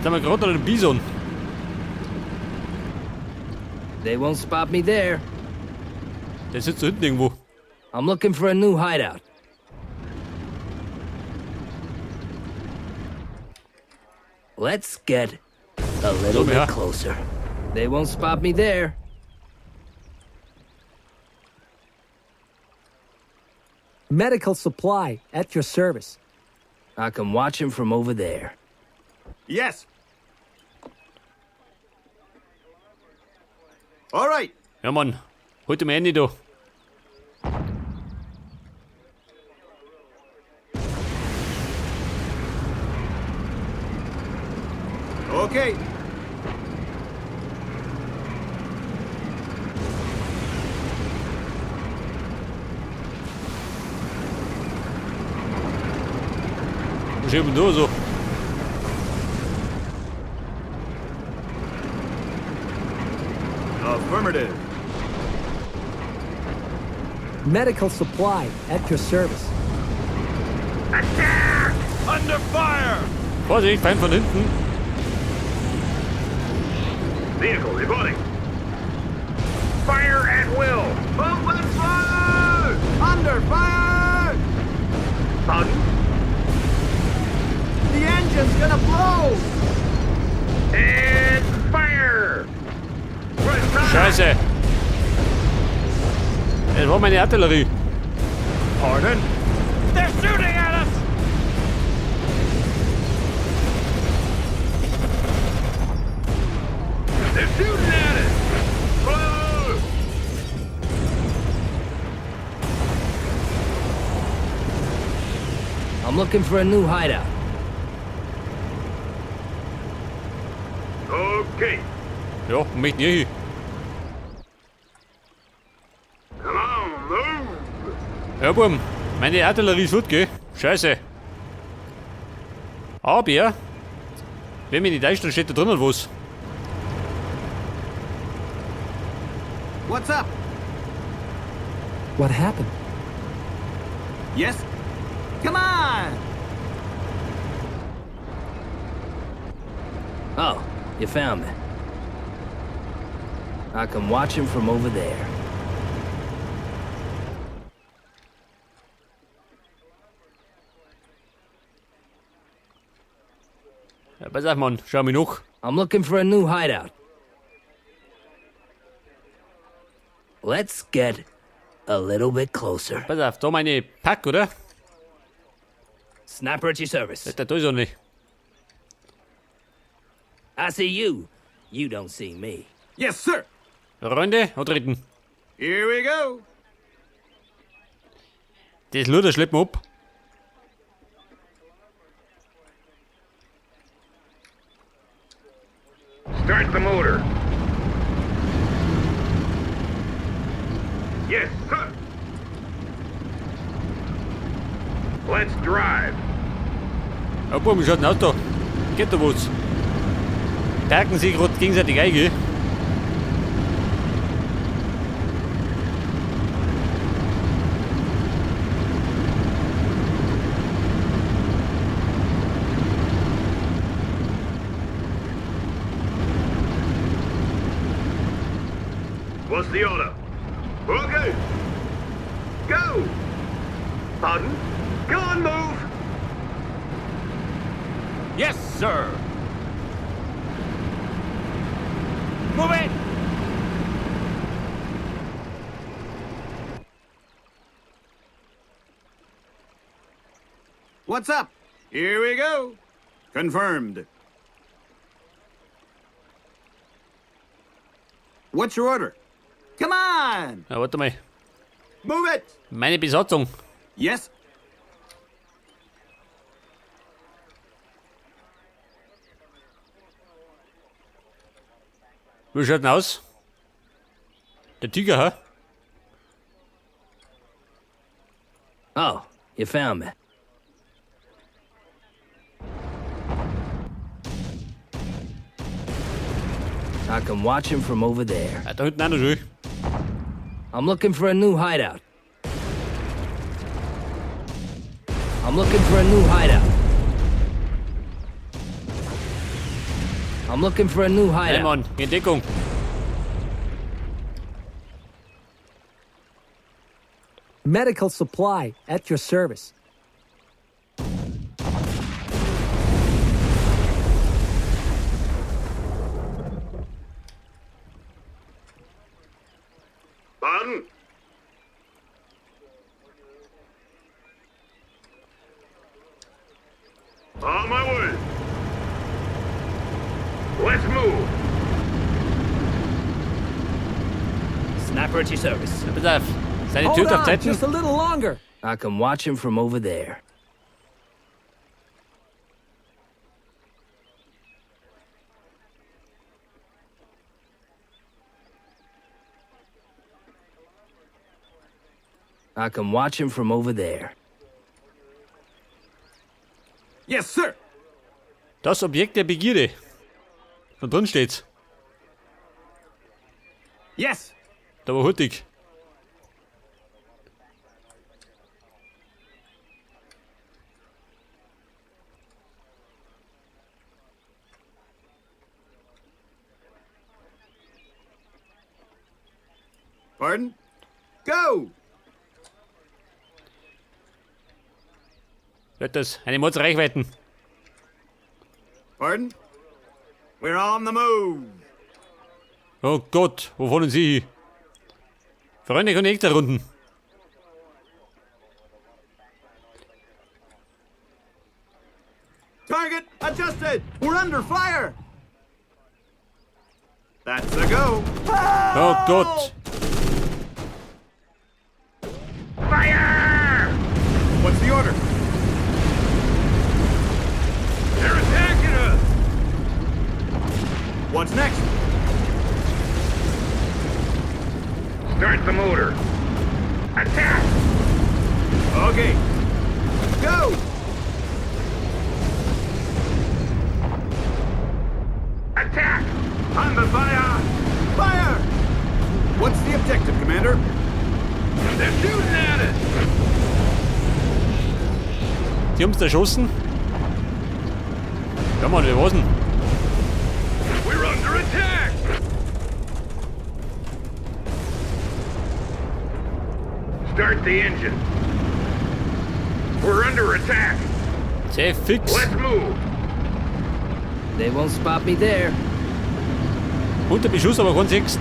Jetzt haben wir gerade noch den Bison. They won't spot me there. Der sitzt da hinten irgendwo. I'm looking for a new hideout. Let's get a little So, ja. bit closer. They won't spot me there. Medical supply at your service. I can watch him from over there. Yes. All right. Ja, Mann. Holt mal rein da. Okay. Was ist denn da so? Affirmative. Medical supply at your service. Attack! Under fire! Vorsicht, Feind von hinten. Vehicle reporting. Fire at will. Open fire! Under fire! Pardon? The engine's gonna blow! And fire! Scheiße. Das war meine Artillerie. Pardon? They're shooting at us! They're shooting at us! Whoa! I'm looking for a new hideout. Okay. Ja, wo möchten ihr hin? Come on, move! Ja, Buben. Meine Artillerie ist fort, gell? Scheiße. Aber, wenn mich nicht täuscht, dann steht da drinnen was. What's up? What happened? Yes? Come on! Oh, you found me. I can watch him from over there. Ja, pass auf, Mann. Schau mich noch. I'm looking for a new hideout. Let's get a little bit closer. Pass auf, da meine Pack, oder? Sniper at your service. Da ist er nicht. I see you. You don't see me. Yes, sir! Freunde, antreten. Here we go! Das Luder schleppen wir ab. Start the motor. Yes, sir. Let's drive. Ja, Buben, wie schaut denn aus da? Geht da was? Parken sich gerade gegenseitig ein, gell? What's the order? Okay. Go. Pardon? Go on, move. Yes, sir. Move it. What's up? Here we go. Confirmed. What's your order? Come on! Ja, warte mal. Move it! Meine Besatzung. Yes? Wie schaut denn aus? Der Tiger, hä? Oh, you found me. I can watch him from over there. Ja, da hinten auch noch schön. I'm looking for a new hideout. I'm looking for a new hideout. I'm looking for a new Hey hideout. Mann, geh in Deckung. Medical supply at your service. Pardon? On my way. Let's move. Sniper at your service. Pass auf. Seine Hold Tür auf on, Zeiten. just a little longer. I can watch him from over there. I can watch him from over there. Yes, sir. Das Objekt der Begierde. Da drin steht's. Yes. Da war hurtig. Pardon? Go. Leute, das eine Mordsreichweiten. Pardon? We're on the move. Oh Gott, wo wollen Sie hin? Freunde, kann ich da runden. Target adjusted. We're under fire. That's a go. Oh Gott. Fire! What's the order? They're attacking us! What's next? Start the motor. Attack! Okay. Go. Attack! On the fire! Fire! What's the objective, Commander? They're shooting at us! Die haben's erschossen. Ja Mann, wer war's denn? We're under attack! Start the engine. We're under attack. Sehr fix. Let's move. They won't spot me there. Unter Beschuss, aber kein Sixt.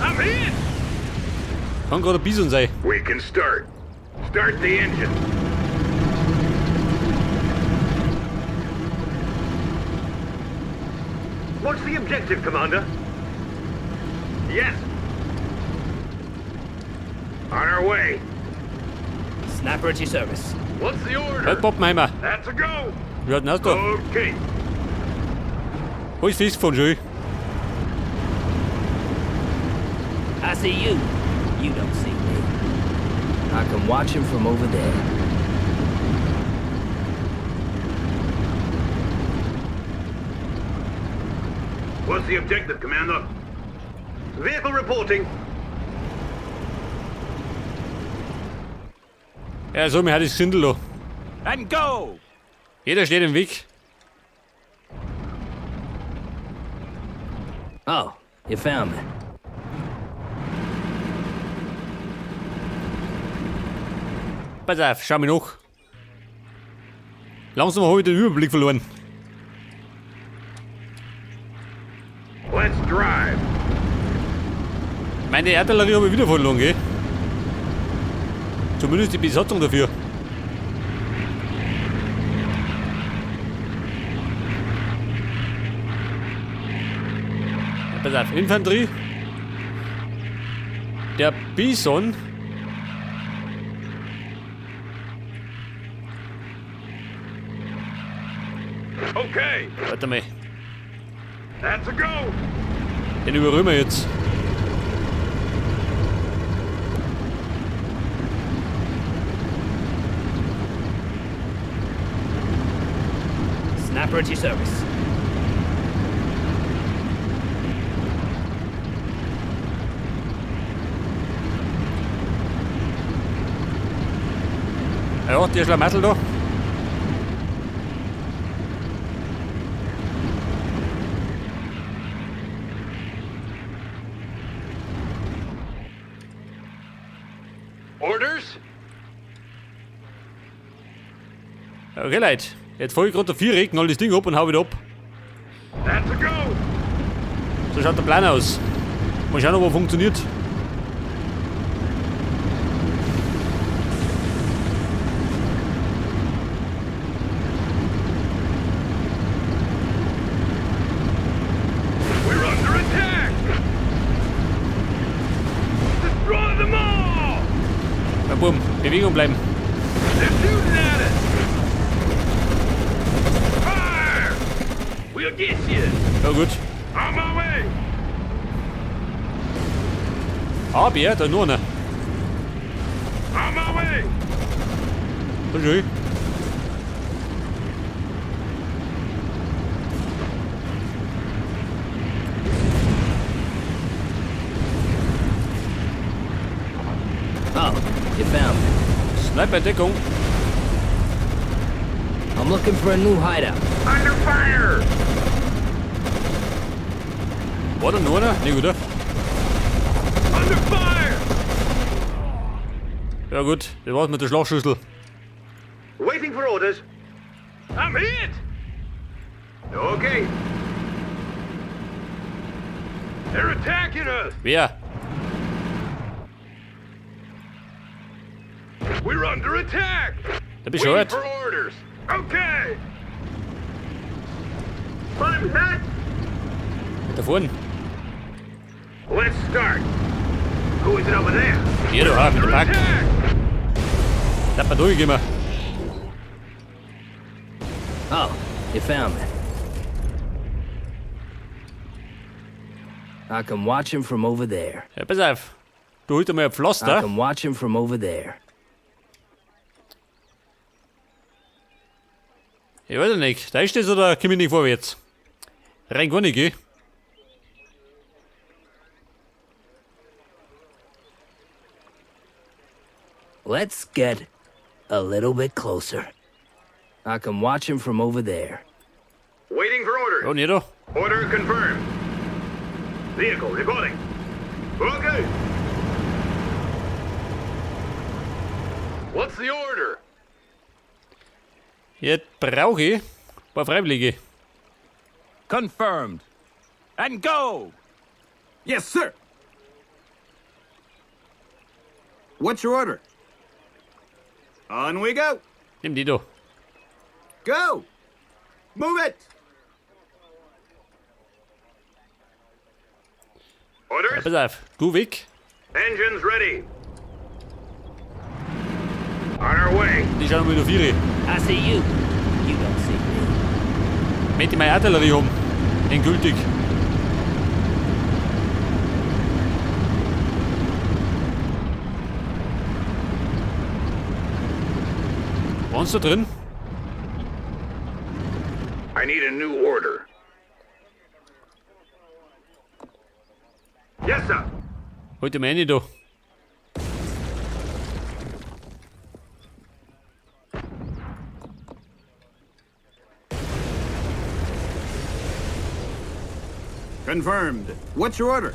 I'm hit. Kann gerade ein Bison sein. We can start. Start the engine. What's the objective, Commander? Yes. On our way. Sniper at your service. What's the order? Halt, Pappenheimer. That's a go. Wir hatten das da. Okay. Wo ist Fisk von schön? I see you. You don't see me. I can watch him from over there. What's the objective, Commander? Vehicle reporting. Ja, so, mir hat das Gesindel da. And go. Jeder steht im Weg. Oh, you found me. Pass auf, schau mich nach. Langsam habe ich den Überblick verloren. Let's drive. Meine Artillerie habe ich wieder verloren, gell? Zumindest die Besatzung dafür. Ja, pass auf, Infanterie. Der Bison. Okay. Warte mal, That's a go. den überrühren wir jetzt. Sniper at your service. Ja, der Schlamassel da. Okay, Leute. Jetzt fahr ich gerade der Viereck, knall das Ding ab und hau wieder ab. That's a go. So schaut der Plan aus. Mal schauen, ob er funktioniert. We're under attack. Destroy them all. Na Bumm, Bewegung bleiben. They're shooting at us. Fire! We'll get you. Ja gut. On my way. Ah, Bär, da ist nur einer. On my way. So schön. Oh, you found me. Sniper-Deckung. I'm looking for a new hideout. Under fire. War da nur einer? Nee, oder? Under fire. Ja gut, das war's mit der Schlagschüssel. Waiting for orders. I'm hit. Okay. They're attacking us. Wer? We're under attack. Der bist Waiting bescheuert. for orders. Okay. I'm hit. Da vorne. Let's start. Who is it over there? Hier, da, mit dem Under Pack. attack. Da hat man durchgekommen. Oh, you found me. I can watch him from over there. Ja, pass auf. Du holst einmal ein I Pflaster. can watch him from over there. Ich weiß ja nicht. Da ist das oder komm ich nicht vorwärts? Rein gar nicht, gell? Let's get a little bit closer. I can watch him from over there. Waiting for orders. Ja, nicht da. Order confirmed. Vehicle reporting. Okay. What's the order? Jetzt brauche ich ein paar Freiwillige. Confirmed. And go. Yes, sir. What's your order? On we go. Nimm die da. Go. Move it. Ja, Orders. pass auf. Du weg. Engines ready. On our way. Die schauen mal wieder Viere. I see you. You don't see me. Möchte ich meine Artillerie haben. Endgültig. Waren's da drin? I need a new order. Yes, sir. Holt mal eine da. Confirmed. What's your order?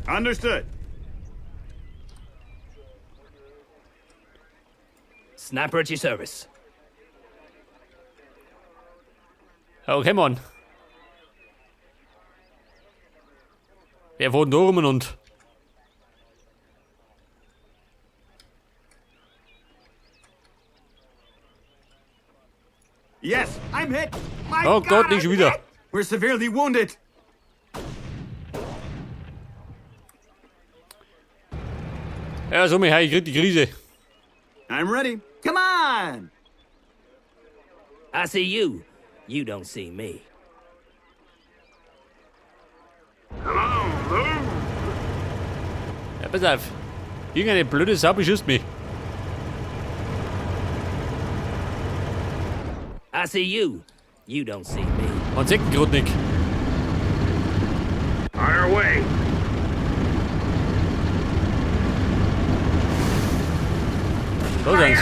Understood. Sniper at your service. Okay, Mann. Wer wohnt da rum und. Yes, I'm hit. My Oh God, Gott, nicht I'm schon wieder. hit. We're severely wounded. Ja, so, mich, ich krieg die Krise. I'm ready. Come on. I see you. You don't see me. Come on, move. Ja, pass auf. Irgendeine blöde Sau beschießt mich. I see you. You don't see me. Man sieht ihn grad nicht. On our way. Da sind's.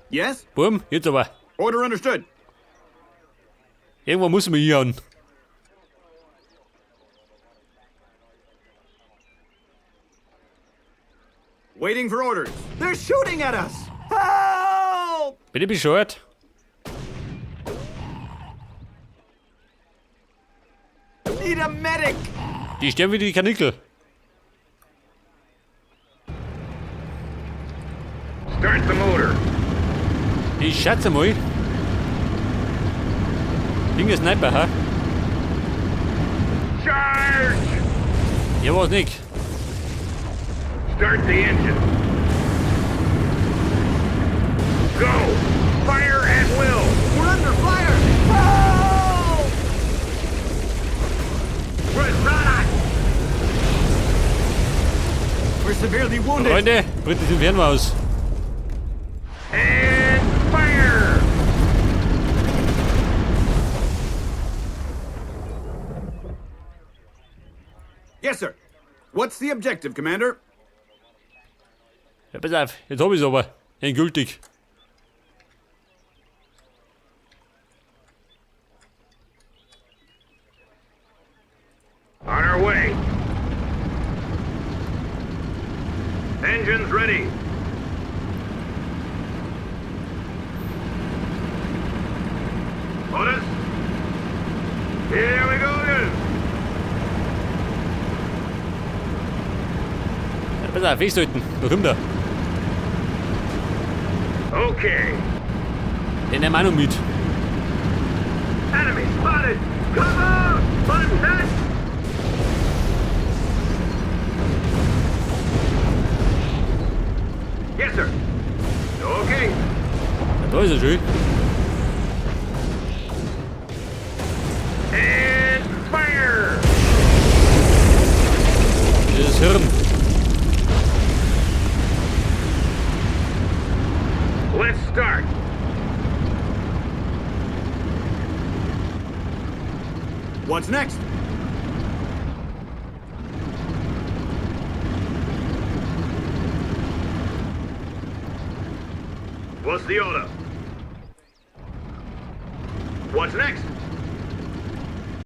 Yes? Bumm, jetzt aber. Order understood. Irgendwann muss man hier an. Waiting for orders. They're shooting at us! Help! Bin ich bescheuert? Need a medic! Die sterben wie die Karnickel. Start the motor. Ich schätze mal. Irgendein Sniper, ha? Charge! Ja, was nicht. Start the engine. Go! Fire at will! We're under fire! Help! Rosana! We're severely wounded! Freunde, brennt das Inferno aus. And fire! Yes, sir. What's the objective, Commander? Ja, pass auf, jetzt hab ich's aber. Endgültig. On our way. Engines ready. Orders. Here we go again. Ja, pass auf, festhalten. Da kommt er. Okay. Den nehmen wir auch noch mit. Enemy spotted. Cover! Contact! Yes, sir. Okay. Ja, da ist er schön. And fire! Dieses Hirn. Let's start. What's next? What's the order? What's next?